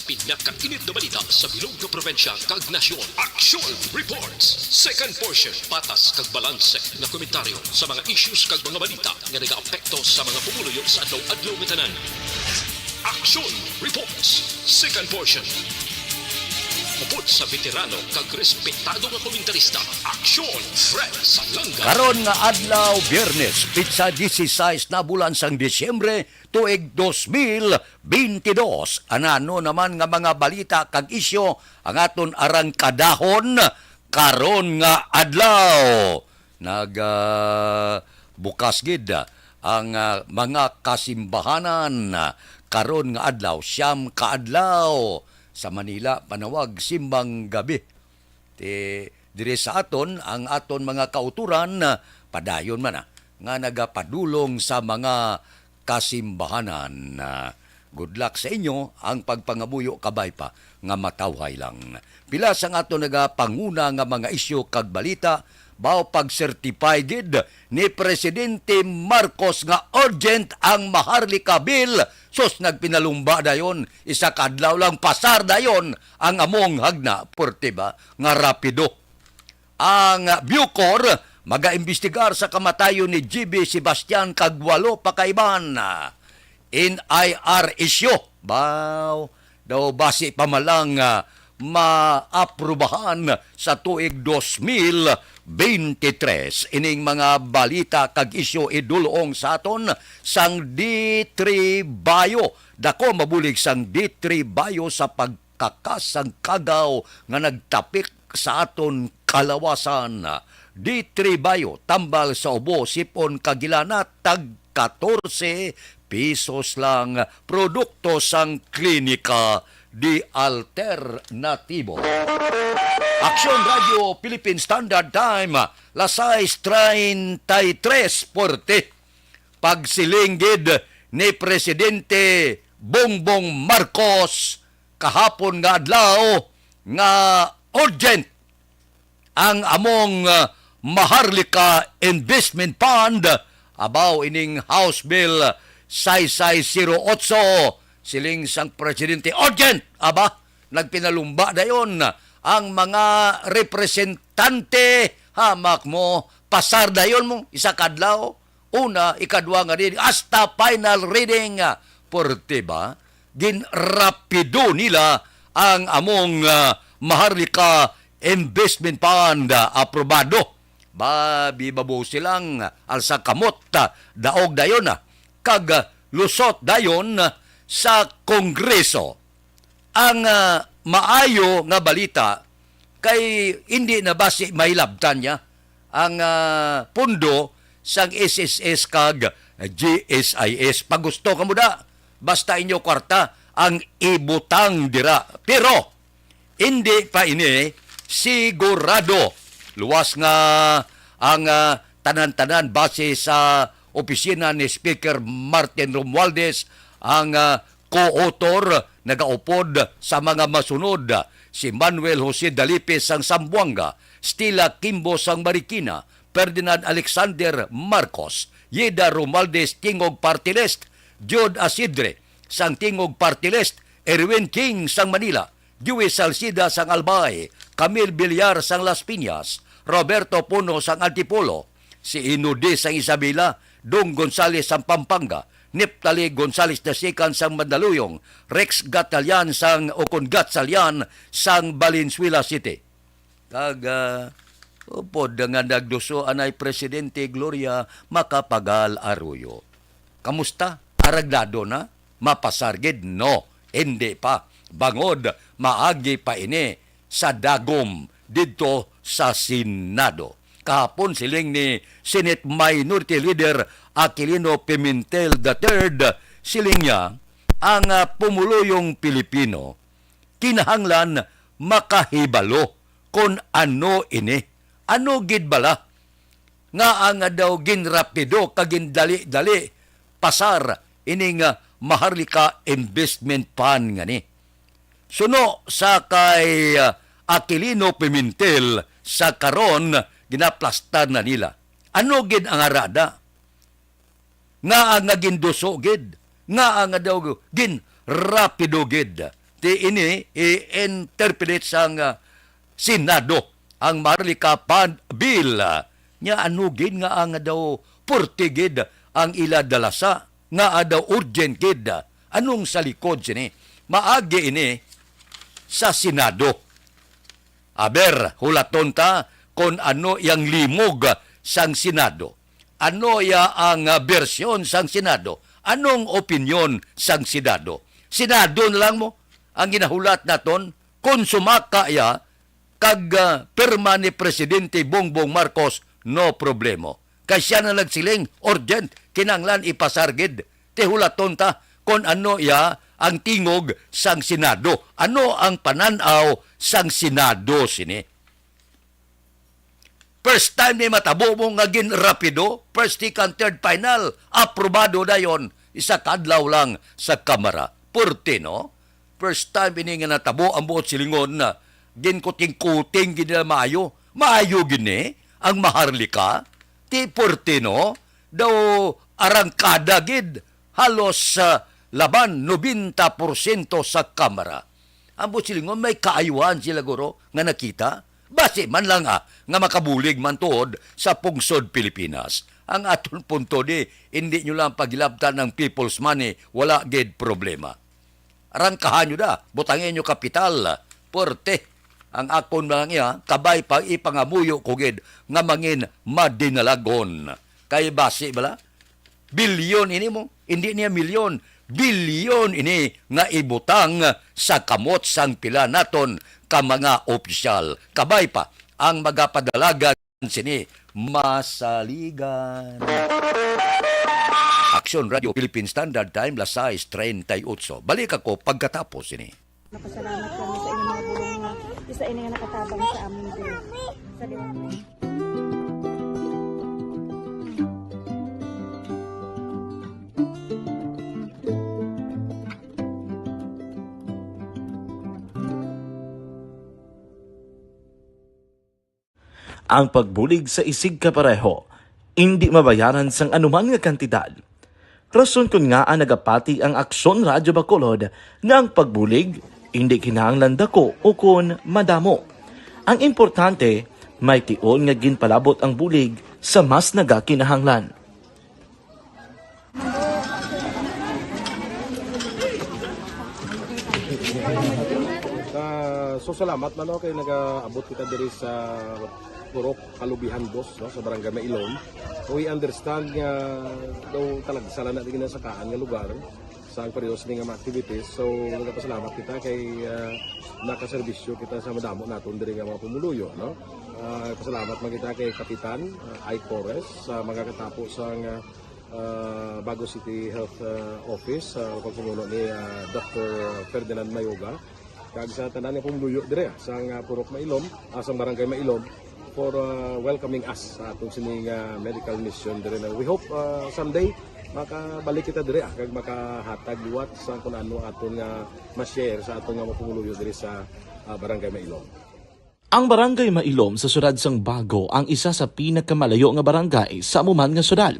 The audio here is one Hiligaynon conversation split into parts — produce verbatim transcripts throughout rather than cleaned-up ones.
Pinakainit nga balita sa bilog nga probinsya kag nasyon. Action Reports, second portion. Patas kag balanse nga komentaryo sa mga issues kag mga balita nga nagaapekto sa mga pumuluyo sa adlaw-adlaw nga tanan. Action Reports, second portion. Upod sa veterano kag respetado nga komentarista, Action Fred Salanga. Karon nga adlaw, Biyernes, pitsa dieciséis na bulan sang Disyembre, tuig dos mil bentidós. Anano naman nga mga balita kag isyu ang aton arangkadahon karon nga adlaw? Nag, ah, bukas gid ang, ah, mga kasimbahanan, ah, karon nga adlaw, siyam ka adlaw sa Manila, panawag simbang gabi. Ti, diri sa aton, ang aton mga kautoran, ah, padayon man, ah, nga nagapadulong sa mga kasimbahanan. Ah, good luck sa inyo. Ang pagpangamuyo kabay pa nga matawhay lang. Pila sang aton nagapanguna nga mga isyu kag balita, baw pag-certify gid ni Presidente Marcos nga urgent ang Maharlika Bill. Sus, nagpinalumba dayon, isa ka adlaw lang pasar dayon ang among hagna, porte ba, nga rapido. Ang Bucor magaimbestigar sa kamatayon ni G B Sebastian kag walo pa ka iban. N I R issue. Baw, daw basi pa man lang, ah, maaprubahan sa tuig dos mil beintitres. Ining mga balita kag isyu idulong sa aton sang D three Bio. Dako mabulig sang D three Bio sa pagkakas sang kagaw nga nagtapik sa aton kalawasan. D three Bio, tambal sa ubo, sipon kag ilana, tag katorse pesos lang. Produkto sang Klinika di Alternatibo. Aksyon Radio Philippine Standard Time, las sais treinta y tres forty. Pagsiling gid ni Presidente Bongbong Marcos kahapon nga adlaw nga urgent ang among, ah, Maharlika Investment Fund. Abaw ining House Bill sais sais zero otso, siling sang Presidente, urgent! Aba, nagpinalumba dayon ang mga representante, hamak mo, pasar dayon mo, isa ka adlaw, una, ikadwa nga reading, hasta final reading, ah, porte ba? Ginrapido nila ang among, ah, Maharlika Investment Fund, ah, aprobado. Ba, bibabaw silang alsa kamot, ah, daog dayon, ah, kag, ah, lusot dayon, ah, sa Kongreso. Ang, ah, maayo nga balita kay hindi na basi mahilabtan niya ang, ah, pondo sang S S S kag G S I S. Pagusto ka mo da, basta inyo kwarta ang ibutang dira. Pero hindi pa ini sigurado. Luwas nga ang, ah, tanan-tanan base sa opisina ni Speaker Martin Romualdez ang, ah, co-author nagaupod sa mga masunod, si Manuel Jose Dalipe sang Zamboanga, Stella Kimbo sang Marikina, Ferdinand Alexander Marcos, Yeda Romualdez Tingog Party List, Jude Asidre sang Tingog Party List, Erwin King sang Manila, Dewey Salcida sang Albay, Camille Villar sang Las Piñas, Roberto Puno sang Antipolo, si Inudi sang Isabela, Dong Gonzales sang Pampanga, Neftali Gonzales the second sang Mandaluyong, Rex Gatchalian sang, ukon Gatchalian sang Valenzuela City. Kag, ah, upod nga nagduso anay Presidente Gloria Macapagal Arroyo. Kamusta? Araglado na? Mapasar gid? No, hindi pa. Bangod, maagi pa ini sa dagom didto sa Senado. Kahapon, siling ni Senate Minority Leader Aquilino Pimentel the third, siling niya, ang, ah, pumuluyong Pilipino kinahanglan makahibalo kon ano ini. Ano gid bala nga ang daw ginrapido kag gindali-dali pasar ini nga Maharlika Investment Fund ngani? Suno sa kay, ah, Aquilino Pimentel, sa karon ginaplastar na nila. Ano gid ang arada? Ngaa nga ginduso gid? Ngaa nga daw ginrapido gid? ti ini i-interpret sang, ah, Senado ang Maharlika Fund Bill. Nya ano gid nga ang daw purti gid ang ila dalasa nga daw urgent gid? Anong sa likod sini? Maagi ini sa Senado. Aber, hulaton ta kon ano yang limog sang Senado. Ano ya ang, ah, bersyon sang Senado? Anong opinyon sang Senado? Senado na lang mo ang ginahulat naton. Kon sumaka ya kag, ah, pirma ni Presidente Bongbong Marcos, no problemo. Kay sia na nagsiling, urgent, kinahanglan ipasar gid. Ti hulaton ta kon ano ya ang tingog sang Senado. Ano ang panan-aw sang Senado sini? First time ni matabo mo nga gin rapido, first, second, third, final, aprobado dayon, isa ka adlaw lang sa Kamara. Purti, no? First time ini nga natabo ang buot silingon na ginkuting-kuting gid nila maayo. Maayo gid ni ang Maharlika. Ti purti, no? Daw arangkada gid halos, ah, laban nobenta porsyento sa Kamara. Ang buot silingon, may kaayuhan sila, guro, nga nakita. Basi man lang, ah, nga makabulig man tuod sa pungsod Pilipinas. Ang aton punto di, hindi nyo lang paghilabtan ang people's money, wala gid problema. Arangkahan nyo da, butangin nyo kapital, puwerte. Ang akon lang iya, kabay pa ipangamuyo ko gid nga mangin madinalagon. Kay basi bala, bilyon ini mo, hindi niya milyon, bilyon ini nga ibutang sa kamot sang pila naton ka mga opisyal. Kabay pa ang magapadalagan sini masaligan. Aksyon Radio Philippine Standard Time, las sais treinta y ocho. Balik ako pagkatapos sini. Napasalamat kami sa inyong mga bulong nga isa ini nga nakatabang sa amin din. Sa Ang pagbulig sa isigkapareho indi mabayaran sang anuman nga kantidad. Rason kon ngaa nagapati ang Aksyon Radyo Bacolod nga ang pagbulig indi kinahanglan dako ukon madamo. Ang importante, may tion nga ginpalabot ang bulig sa mas nagakinahanglan. Ah, so salamat man, no, kay nagaabot kita diri sa Purok Kalubihan, boss, no, sa Barangay Mailom. We understand nga daw talagsa lang na di ginasakaan nga lugar sa ang periodo sini nga mga activities. So, nagapasalamat kita kay, ah, nakaserbisyo kita sa madamo naton diri nga mga pumuluyo, no? Ah, pasalamat man kita kay Kapitan, ah, Ike Torres sa mga katapo sa nga ah, Bago City Health, ah, Office, sa pagpamuno ni, ah, Doctor Ferdinand Mayoga, kag sa tanan nga pumuluyo dire, ah, sang, ah, Purok Mailom, ah, sang Barangay Mailom, for, ah, welcoming us sa aton sining, ah, medical mission dire. Na we hope, ah, someday makabalik kita dire, ah, kag makahatag liwat sa kung ano aton nga ma-share sa aton nga mga pumuluyo dire sa, ah, Barangay Mailom. Ang Barangay Mailom sa siyudad sang Bago ang isa sa pinakamalayo nga barangay sa amo man nga siyudad.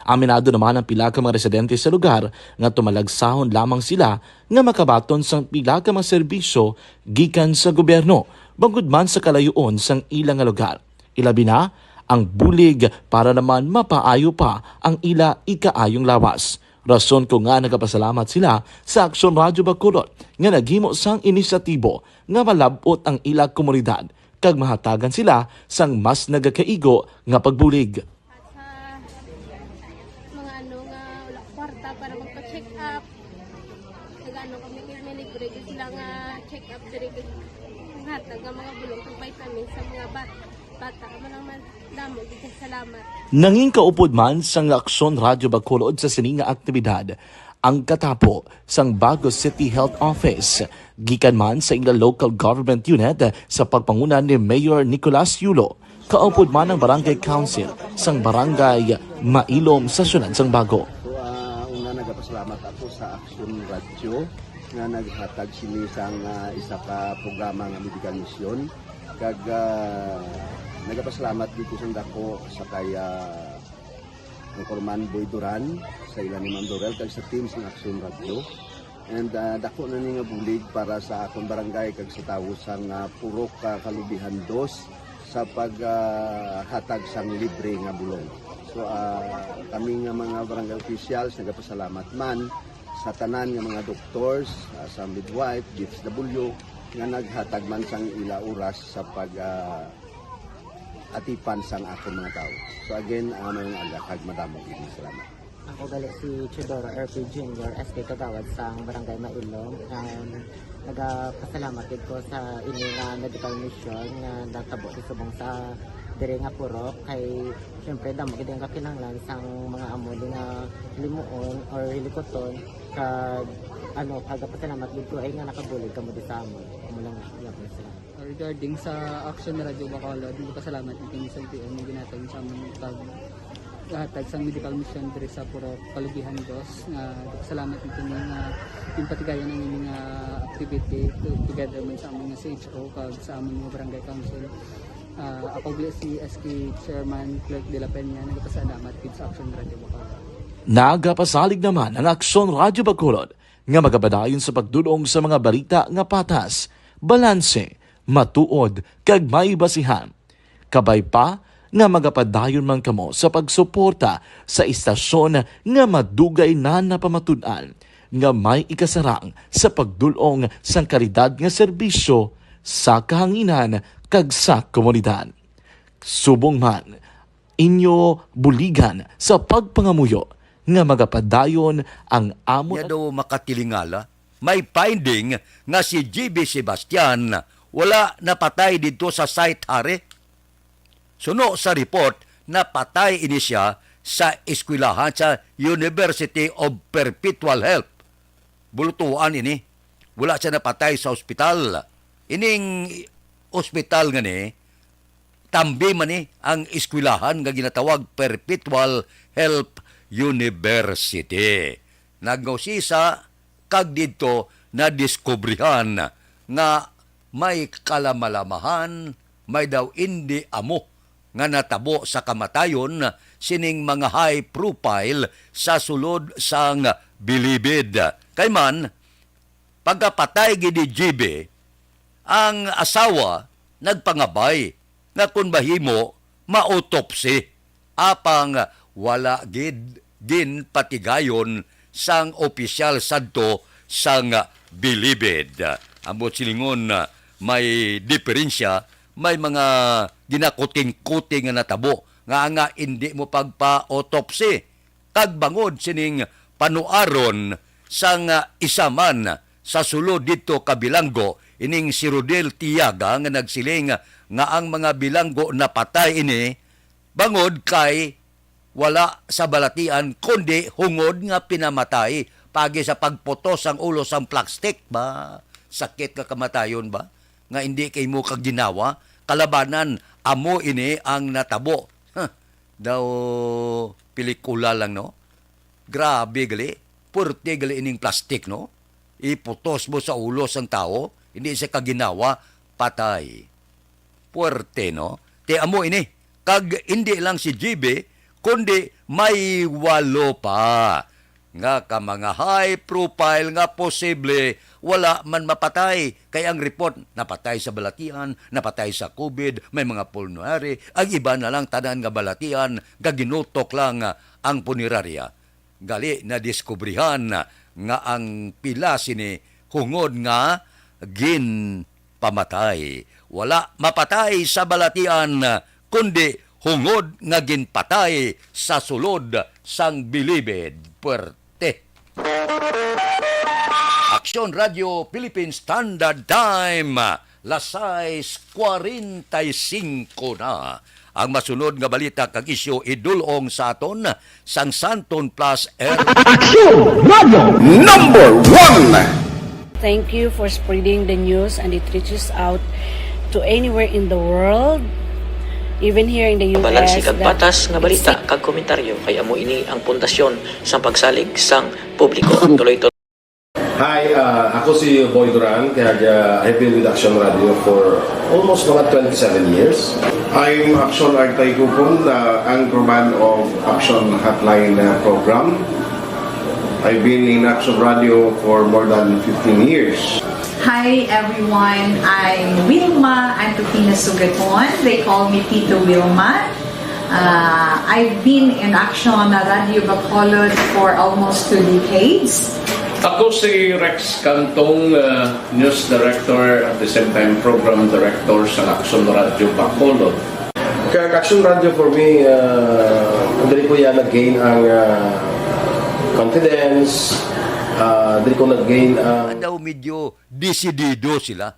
Aminado naman ang pila ka mga residente sa lugar nga tumalagsahon lamang sila nga makabaton sang pila ka mga serbisyo gikan sa gobyerno, bangod man sa kalayoon sang ila nga lugar. Ilabi na ang bulig para naman mapaayo pa ang ila ikaayong lawas. Rason ko nga nagapasalamat sila sa Aksyon Radyo Bacolod nga naghimo sang inisyatibo nga malab-ot ang ila komunidad kag mahatagan sila sang mas nagakaigo nga pagbulig. At sa mga ano nga wala kwarta para magpa-check up, nag-ano kami, may libre gyud sila nga check up diri, kag hatag nga mga bulong kag vitamins sa mga bat-, bata. Amo lang man. Damo gid kay salamat. Nangin kaupod man sang Aksyon Radyo Bacolod sa sini nga aktibidad ang katapo sang Bago City Health Office, gikan man sa ila local government unit sa pagpanguna ni Mayor Nicolas Yulo, kaupod man ang Barangay Council sang Barangay Mailom sa siyudad sang Bago. So, ah, una, nagapasalamat ako sa Aksyon Radyo nga naghatag sini sang, ah, isa ka programa nga medical mission. Kag, ah, nagapasalamat gid ko sang dako sa kay, ah, Anchorman Boy Duran, sa ila ni Ma'am Dorel, kag sa team sa Aksyon Radyo. And ah, dako na ni nga bulig para sa akong barangay kag sa tawo sang ah, Purok ah, Kalubihan Dos sa paghatag sang libre nga bulong. So ah, kami nga mga barangay officials nagapasalamat man sa tanan nga mga doctors, ah, sa midwife, D S W nga naghatag man sang ila oras sa pag ah, atipan sang akon mga tawo. So again, ah, mga aga kag madamo gid nga salamat. Ako gali si Teodoro R P Junior, S K Kagawad sang Barangay Mailom. Um, nagapasalamat gid ko sa ini nga medical mission nga natabo sa subong sa diri nga purok kay siyempre damo gid ang kakinahanglan sang mga amo ni nga limuon or hilikuton kag ano, kagapasalamat gid ko ay nga nakabulig kamo di sa amon. Amo lang nga, salamat. Regarding sa Action Radio Bacolod, nagpasalamat ni kami sa L T O nga ginatag sa amon pag hatag sang medical mission diri sa Purok Kalubihan Dos, nga nagpasalamat ni kami nga yung patigayon ang ining nga activity to- together man sa amon nga C H O kag sa amon nga barangay council. Ah, ako gali si S K Chairman Clerk de la Peña, nagpasalamat gid sa Action Radio Bacolod. Nagapasalig naman ang Aksyon Radyo Bacolod nga magapadayon sa pagdulong sa mga balita nga patas, balanse, matuod, kag may basihan. Kabay pa nga magapadayon man kamo sa pagsuporta sa istasyon nga madugay na napamatud-an nga may ikasarang sa pagdulong sang kalidad nga serbisyo sa kahanginan kag sa komunidad. Subong man, inyo buligan sa pagpangamuyo nga magapadayon ang amo. Niya daw makatilingala, may finding nga si G B Sebastian wala napatay didto sa site, hari. Suno sa report, napatay ini siya sa eskwelahan sa University of Perpetual Help. Bulutuan ini. Wala siya napatay sa ospital. Ining ospital nga ni, tambi man ni ang eskwelahan nga ginatawag Perpetual Help University. Nagngusisa kag didto nadiskubrihan nga may kalamalamahan, may daw indi amo nga natabo sa kamatayon sining mga high profile sa sulod sang bilibid. Kay man, pagkapatay gid ni G B, ang asawa nagpangabay nga kun mahimo, ma-autopsy. Apang wala gid ginpatigayon sang opisyal sadto sang bilibid. Ambot silingon, may diferensya, may mga ginakuting-kuting nga natabo nga, nga indi mo pagpa-autopsy. Kag bangod sining panuaron sang isa man sa sulod didto ka bilanggo, ining si Rodel Tiaga nga nagsiling nga ang mga bilanggo napatay ini bangod kay wala sa balatian, kundi hungod nga pinamatay pagi sa pagputos sang ulo sang plastik ba? Sakit nga kamatayon ba? Nga indi kay mo kaginawa, kalabanan, amo ini ang natabo. Huh. Daw pelikula lang, no? Grabe gali. Puwerte gali ining plastik, no? Iputos mo sa ulo sang tawo, hindi siya kaginawa, patay. Puwerte, no? Ti amo ini, kag indi lang si G B, kundi may walo pa nga ka mga high profile nga posible wala man mapatay, kay ang report napatay sa balatian, napatay sa covid, may mga pulmonary, ang iba na lang tanan nga balatian nga ginutok lang ang punerarya. Gali nadiskubrihan nga ang pila sini hungod nga ginpamatay. Wala mapatay sa balatian, kundi hungod nga ginpatay sa sulod sang bilibid. Puwerte. Aksyon Radio Philippine Standard Time, las sais cuarenta y cinco na. Ang masunod nga balita kag isyu idulong sa aton sang Santon Plus Air. Aksyon Radio Number One. Thank you for spreading the news and it reaches out to anywhere in the world, even here in the U S. Balanse kag patas nga balita kag komentaryo kay amo ini ang pundasyon sang pagsalig sang publiko. Tuloy to. Hi, ah, ako si Boy Duran, kag, ah, I've been with Action Radio for almost mga twenty-seven years. I'm Action Artay Kupon, the anchorman of Action Hotline, ah, program. I've been in Action Radio for more than fifteen years. Hi everyone, I'm Wilma Antupina Sugaton. They call me Tito Wilma. Uh, I've been in Action Radio Bacolod for almost two decades. Ako si Rex Cantong, uh, news director, at the same time program director sa Action Radio Bacolod. Kag Action Radio for me, uh, diri ko ya nag-gain ang, uh, confidence, uh, diri ko nag-gain ang Daw medyo desidido sila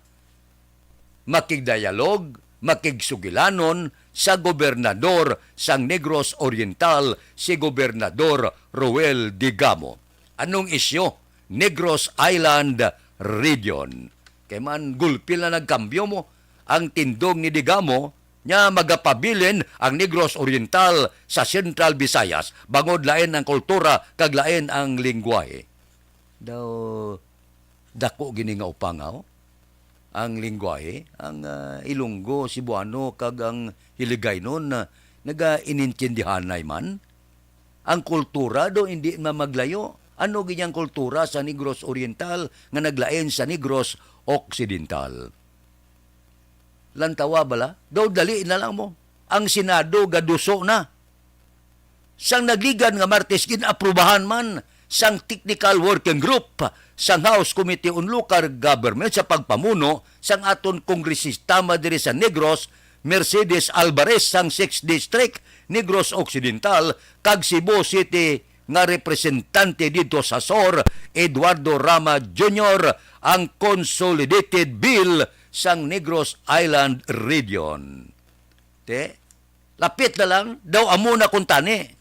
makigdialog, makigsugilanon sa gobernador sang Negros Oriental, si Gobernador Roel Digamo. Anong isyu? Negros Island Region. Kay man, gulpi na nagkambyo mo ang tindog ni Digamo, nya magapabilin ang Negros Oriental sa Central Visayas, bangod lain ang kultura kag lain ang lingwahe. Daw dako gini nga upangaw ang lingwahe, ang, ah, Ilonggo, Cebuano, kag ang Hiligaynon na nagainintindihanay man. Ang kultura do hindi na maglayo. Ano gid ang kultura sa Negros Oriental nga naglain sa Negros Occidental? Lantawa bala? Daw dali na lang mo. Ang Senado gaduso na. Sang nagligad nga Martes, gin-aprubahan man sang Technical Working Group sang House Committee on Local Government sa pagpamuno sang aton kongresista madiri sa Negros, Mercedes Alvarez sang Sixth District, Negros Occidental, kag Cebu City nga representante didto sa sur, Eduardo Rama Junior, ang Consolidated Bill sang Negros Island Region. Te, lapit na lang, daw amo na kuntani.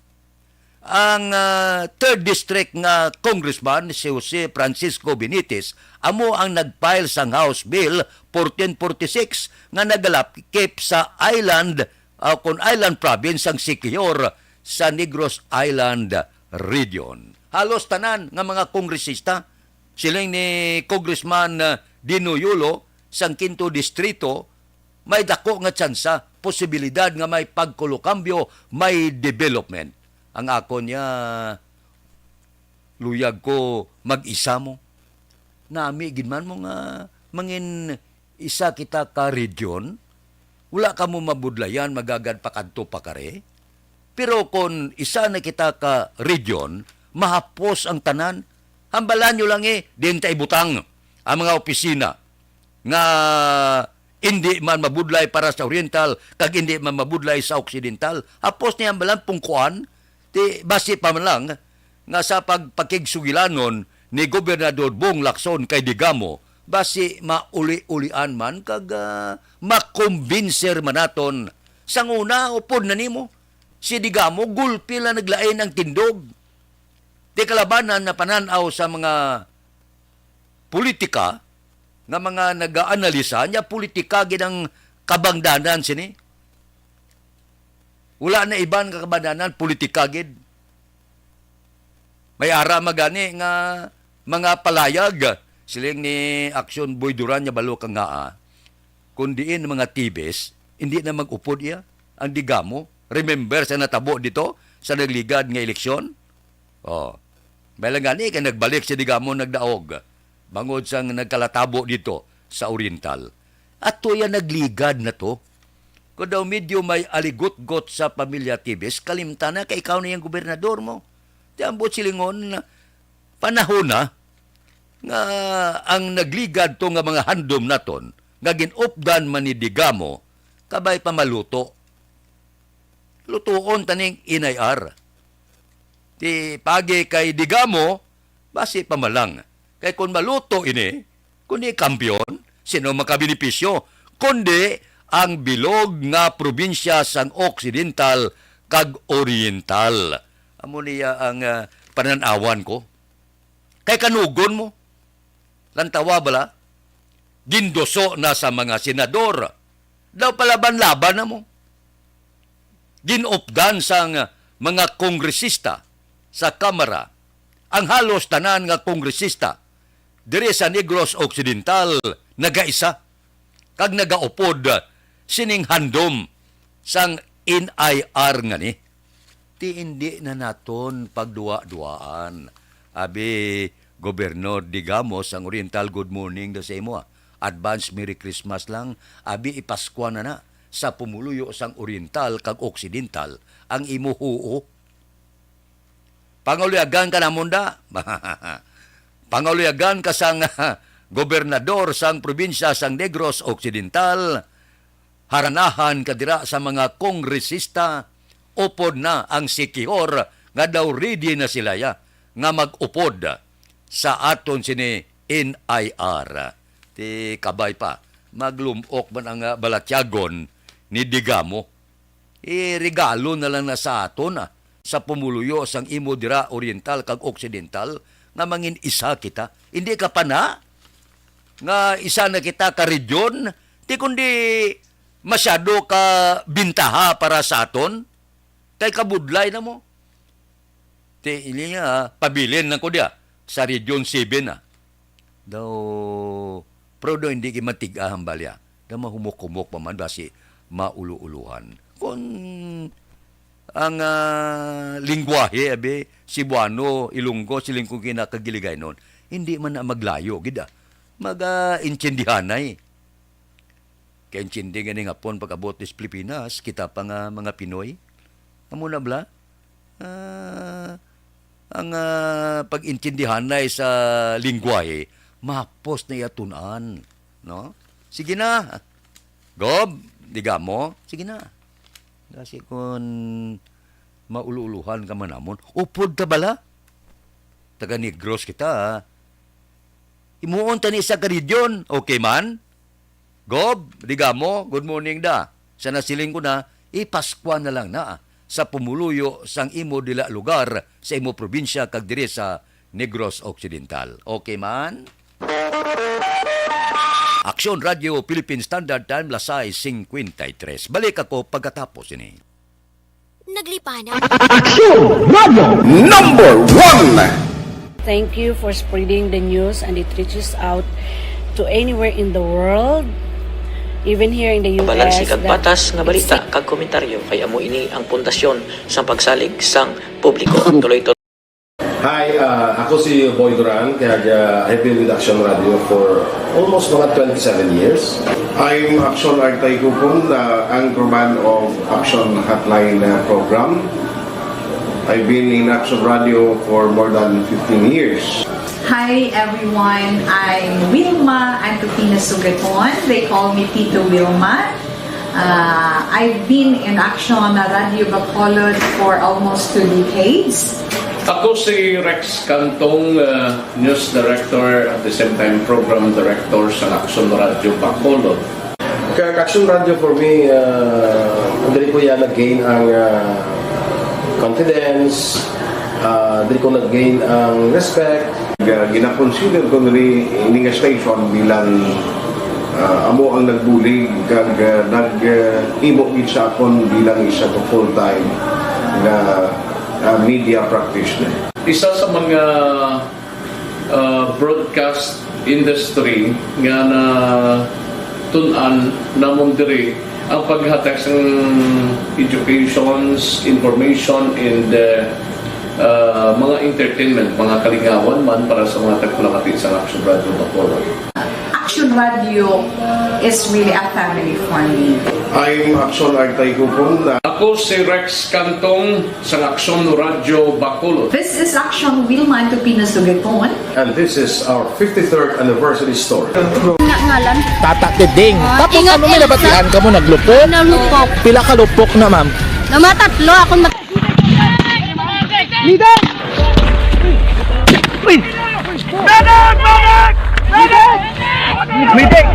Ang, ah, third District nga Congressman, si Jose Francisco Benitez, amo ang nag-file sang House Bill fourteen forty-six nga nagalakip sa island, ah, kon island province sang Siquijor sa Negros Island Region. Halos tanan nga mga kongresista, siling ni Congressman, ah, Dino Yulo sang Quinto Distrito, may dako nga tsansa, posibilidad nga may pagkulokambyo, may development. Ang akon niya, luyag ko mag-isa mo. Nami gid man mo nga mangin isa kita ka region, wala ka mo mabudlayan, magagad pa kadto pa kare. Pero kon isa na kita ka region, mahapos ang tanan. Hambalan nyo lang, eh, din ta ibutang ang mga opisina nga hindi man mabudlay para sa Oriental kag hindi man mabudlay sa Occidental. Hapos ni hambalan pungkuan, ti basi pa man lang nga sa pagpakigsugilanon ni Gobernador Bong Lacson kay Digamo, basi mauli-ulian man kag, ah, makumbinser man naton. Sang una, upod na nimo, si Digamo, gulpi lang naglain ang tindog. Di kalabanan na panan-aw sa mga politika nga mga nag-aanalisa, nya politika gid ang kabangdanan sini. Wala na iban nga kabangdanan, politika gid. May ara magani nga mga palayag, siling ni Action Boy Duran nga balo ka nga, ah, kung diin mga Tibes, hindi na mag-upod iya. Ang Digamo, remember sa natabo dito sa nagligad nga eleksyon? Oh. May lang gani kay nagbalik si Digamo nagdaog bangod sang nagkalatabo dito sa Oriental. Ato ya nagligad na to. Kung daw medyo may aligutgot sa pamilya Tibes, kalimtan na kay ikaw na yung gobernador mo. Di ambot silingon, panahon na nga ang nagligad to nga mga handom naton nga ginupdan man ni Digamo, kabay pa maluto. Lutuon taning N I R. Ti pagi kay Digamo, basi pa man lang. Kay kun maluto ini, kun di kampiyon, sino makabenepisyo? Kundi ang bilog nga probinsya sang Occidental kag Oriental. Amo niya ang, ah, panan-awan ko. Kay kanugon mo, lantawa bala, ginduso na sa mga senador. Daw palaban-laban na mo. Ginupdan sang mga kongresista sa Kamara ang halos tanan nga kongresista diri sa Negros Occidental nagaisa kag nagaupod sining handom sang N I R ngani. Ti indi na naton pagduwa-duwaan Abi, Gobernador Digamo sang Oriental, good morning daw sa imo, ah. Advance Merry Christmas lang. Abi, ipaskwa na na sa pumuluyo sang Oriental kag Occidental ang imo huo. Pangaluyagan ka namon da. Pangaluyagan ka sang gobernador sang probinsya sang Negros Occidental. Haranahan ka dira sa mga kongresista, upod na ang Siquijor nga daw ready na sila ya nga mag-upod sa aton sini N I R. Ti kabay pa, maglumok man ang, ah, balatyagon ni Digamo. Iregalo na lang na sa aton, ah, sa pumuluyo sang imo dira Oriental kag Occidental nga mangin isa kita. Hindi ka pa na nga isa na kita ka region, ti kundi masyado ka bintaha para sa aton, kay kabudlay na mo. Ti, ini nga, pabilin lang ko diya sa Region seven, ah. Daw, pero daw hindi kay matig-a hambal ya. Daw mahumok-humok pa man, basi maulo-uluhan. Kung ang, ah, lingwahe, abi, Cebuano, Ilonggo, siling ko kinakagiliganon, hindi man na maglayo, gid, ah. Mag-intindihanay. Kay intindi gani nga pon pag-abot sa Pilipinas, kita pa nga mga Pinoy. Amo na bala? Ah, ang, ah, pag-intindihanay sa lingwahe, mahapos na iya tun-an, no? Sige na. Gob, Digamo, sige na. Kasi kung maulo-uluhan ka man namon, upod ka bala? Taga Negros kita, ah. Himuon ta ni isa ka region, okay man? Gob, Digamo, good morning da. Sa nasiling ko na, ipaskwa na lang na sa pumuluyo sang imo dila lugar, sa imo probinsya, kag diri sa Negros Occidental. Okay man? Aksyon Radio Philippine Standard Time, las sais cincuenta y tres. Balik ako pagkatapos ini. Naglipanan. Aksyon Radio Number One. Thank you for spreading the news and it reaches out to anywhere in the world, even here in the U S. Balansi kag patas nga balita kag komentaryo, kay amo ini ang pundasyon sang pagsalig sang publiko. Tuloy to. Hi, uh, ako si Boy Duran, kag, uh, I've been with Action Radio for almost mga twenty-seven years. I'm Action Artay Kupon, uh, anchorman of Action Hotline, uh, program. I've been in Action Radio for more than fifteen years. Hi everyone, I'm Wilma Antupina Sugaton. They call me Tito Wilma. Uh, I've been in Action Radio Bacolod for almost two decades. Ako si Rex Cantong, uh, news director, at the same time program director sa Action Radio Bacolod. Kag Action Radio for me, uh, diri ko ya nag-gain ang, uh, confidence, uh, diri ko nag-gain ang respect. Ga-, gina-consider ko diri ini nga station bilang, uh, amo ang nagbulig kag, uh, nag-, uh, himo gid sa akon bilang isa ka full-time nga, uh, media practitioner. Isa sa mga uh, broadcast industry nga natun-an namon diri ang paghatag sang educations, information, and, uh, uh, mga entertainment, mga kalingawan man para sa mga tagpulangati sa Action Radio Bacolod. Action Radio is really a family for me. I'm Action Artay Kupon. Ako si Rex Cantong sang Action Radio Bacolod. This is Action Wilma Antupina Sugaton. And this is our fifty-third anniversary story. Nga ngalan? Tata Tiding. Ah, tapos ingat, ano, may ingat nabatian ka mo, naglupok? Nalupok. Pila ka lupok na, ma'am? Namatatlo. Akong mat- Leader! Uy! Medic! Medic! Medic!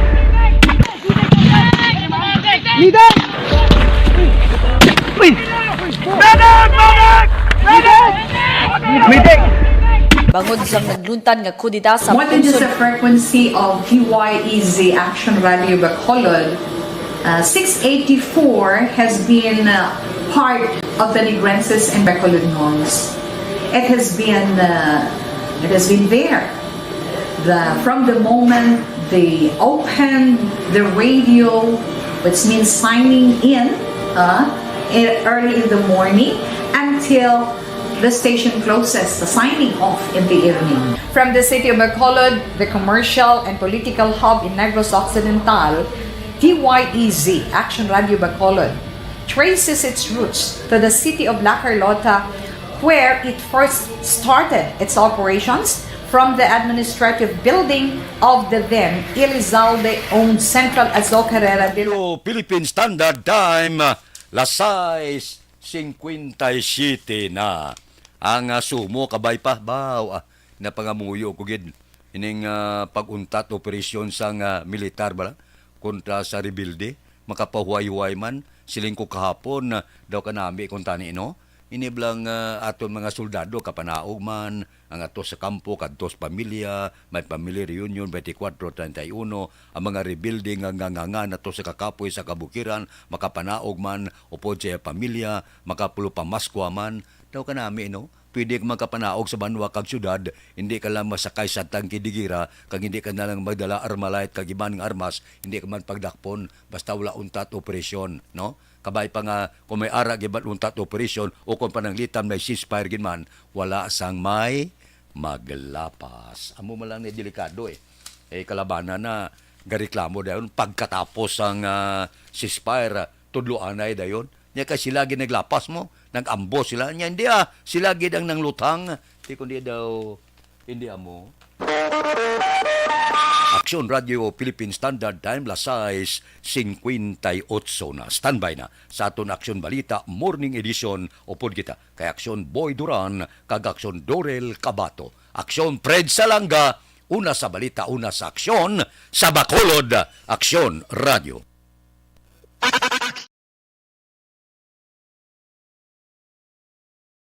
Leader! Uy! Medic! Medic! Medic! Bangod sang nagluntad nga kudeta sa More than just the frequency of T Y E Z Action Radio Bacolod, uh, six eighty-four has been, uh, part of the Negrenses and Bacolodnons. It has been, uh, it has been there. The, from the moment they opened the radio, which means signing in, uh, e-, early in the morning, until The station closes the signing off in the evening. From the city of Bacolod, the commercial and political hub in Negros Occidental, D Y E Z, Action Radio Bacolod, traces its roots to the city of La Carlota, where it first started its operations from the administrative building of the then Elizalde-owned Central Azocarera de la Radio Philippine Standard Time, las sais cincuenta y siete na. Ang, ah, sumo, kabay pa, baw, ah, napangamuyo ko gid ining, ah, pag-untat operasyon sang, ah, militar bala kontra sa rebelde. Makapahuway-huway man, siling ko kahapon, ah, daw kanami kung tani, no? Ini bala nga aton mga soldado, kapanaog man, ang ato sa kampo, kadto sa pamilya, may family reunion, twenty-four, thirty-one, ang mga rebelde nga nganganga nato sa kakapoy sa kabukiran, makapanaog man, upod sa iya pamilya, makapulupamaskwa man, daw kanami, no? Pwede ka makapanaog sa banwa kag syudad, hindi ka lang masakay sa tangke de gera, kag hindi ka na lang magdala Armalite kag iban nga armas, hindi ka man pagdakpon, basta wala untat operasyon, no? Kabay pa nga, kung may ara gid man untat operasyon o kung pananglitan may ceasefire gid man, wala sang may maglapas. Amo man lang ni delikado, eh. Eh, kalabanan na gareklamo dayon pagkatapos sang, ah, ceasefire, ah, tudloanay dayon. Nya kay sila gid naglapas mo, nag-ambo sila. Nya hindi, ah, sila gid ang nanglutang. Di kundi daw, hindi amo. Aksyon Radio Philippine Standard Time, las sais cincuenta y ocho na. Standby na sa aton Aksyon Balita Morning Edition. Upod kita kay Aksyon Boy Duran kag Aksyon Dorel Cabato. Aksyon Fred Salanga, una sa balita, una sa aksyon, sa Bacolod, Aksyon Radio.